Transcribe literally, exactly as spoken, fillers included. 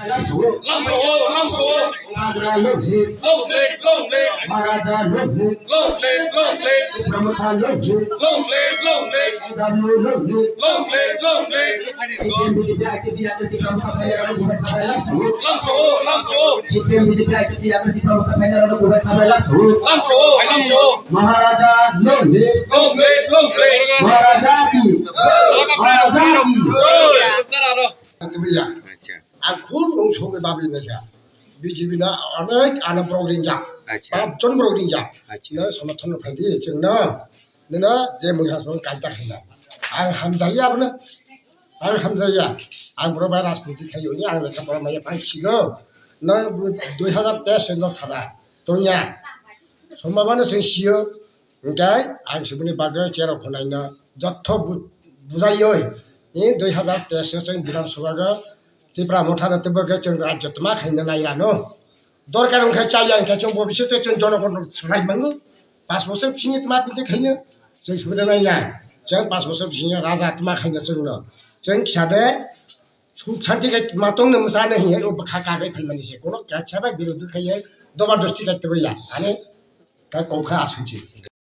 Lamso, lamso. Maharajah long live. Long live, long live. Maharajah long live. Long live, long live. Tipra Motha long live. Long live, long live. Long live, long live. C P M B J P I T F yakni Tipra Motha phainai rokno bubaithabai lamso. Lamso, lamso. C P M B J P I T F yakni Tipra Motha phainai rokno bubaithabai lamso. Lamso, lamso. Maharajah long live. Long live, long live. Maharajah ki. Maharajah ki. Acha. Ang khub wng sogwi babi naikha. B J P no onek ano borok ringjak. Acha. Pach jon borok ringjak. Acha. No somothon no khaidi chwngno. Nino je mung hasbang kaita khaina. Ang hamjaya abono. Ang hamjaya. Ang borok bai rajniti khayo ni ang lekha pora maya phai sigo. No dui hazar teis no thana. Tonya. Somabano sing siyo. Hingke ang sibini bagwi cherok khwnaino jotto bu-, bujaioi, ni dui hazar teis o chwng Bidhan Sabha go Tipra Motha no teibo khe chwng rajyo tma khaina nairano. Dorkar wngkha chaya wngkha chwng bo bisingtwi chwng jonogon swlai mango. Pas bosor bisingni tma tinte khaino chwng sibini naina. Chwng pas bosor bisingo raja tma khaina chwngno. Chwng kisa de suk santi khai ma tongno mwsano hiya o bwkha kagwi phaimani se. Kono kaisa bai birodhi khaiya doba dosti khai tebaiya. Ani Ka kok kha aswk se.